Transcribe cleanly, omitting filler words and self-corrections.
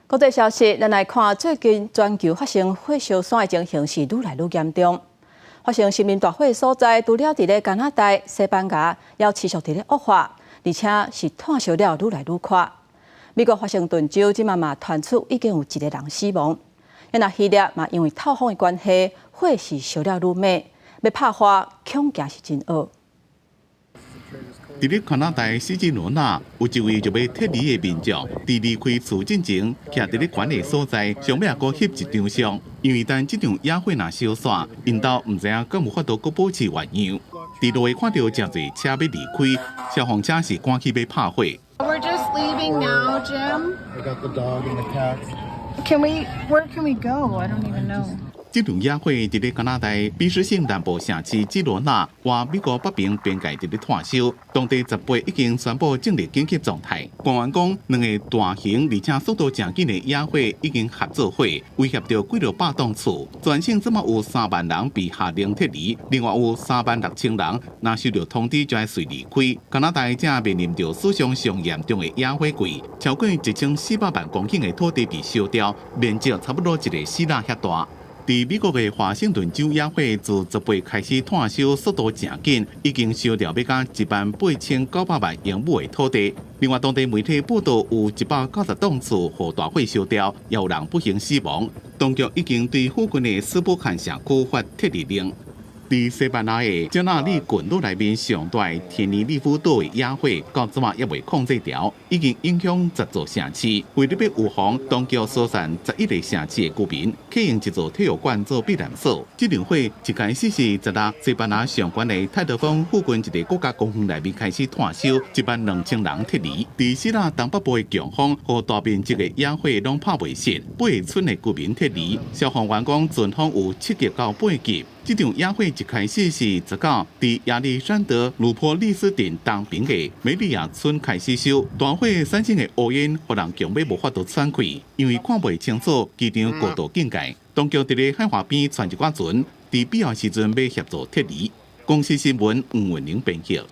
國際消息，咱來看最近全球發生火燒山的情形是愈來愈嚴重。發生森林大火的所在，除了佇咧加拿大、西班牙，也持續佇咧惡化，而且是湠燒了愈來愈寬。美國華盛頓州這馬嘛傳出已經有一個人死亡。那希臘嘛因為透風的關係，火勢燒了愈猛，欲拍火恐驚是真僫。佇咧加拿大斯基羅納，有一位就欲撤離的民眾，佇離開厝進前，徛佇咧懸的所在，上尾也閣翕一張相。因為等這場野火若燒煞，𪜶兜毋知影敢有法度閣保持原樣。佇路會看著誠濟車欲離開，消防車是趕去欲拍火。 We're just leaving now, Jim. I got the dog and the cats. Can we? Where can we go? I don't even know. 這場野火佇咧加拿大卑詩省南部城市基羅納，倚美國北邊邊界佇咧湠燒，當地18已經宣布進入緊急狀態。官員講，兩个大型而且速度誠緊的野火已經合做伙，威脅著幾落百棟厝。全省這馬有3萬人被下令撤離，另外有3萬6千人若收著通知就愛隨離開。加拿大正面臨著史上上嚴重的野火季，超過1400萬公頃的土地被燒掉，面積差不多一个希臘遐大。佇美國的華盛頓州野火自十八開始湠燒，速度誠緊，已經燒掉欲甲1萬8900萬英畝的土地。另外，當地媒體報道有190棟厝予大火燒掉，也有人不幸死亡。當局已經對附近的斯波坎社區發撤離令。佇西班牙的加納里群島內面上大天尼利夫島的野火，到這馬猶未控制牢，已經影響10座城市。為了欲預防，當局疏散11個城市的居民，啟用一座體育館做避難所。這場火一開始是16，西班牙上懸的泰德峰附近一個國家公園內面開始湠燒，1萬2千人撤離。佇希臘東北部的強風予大面積的野火攏拍袂熄，八个村的居民撤離。消防員講，陣風有7級到8級。這場野火一開始是19，佇亞歷山德魯波利斯鎮東邊的梅利亞村開始燒，大火產生的烏煙，予人強欲無法度喘氣，因為看袂清楚，機場高度警戒。當局佇咧海岸邊傳一寡船，佇必要時陣欲協助撤離。公視新聞吳文玲編譯。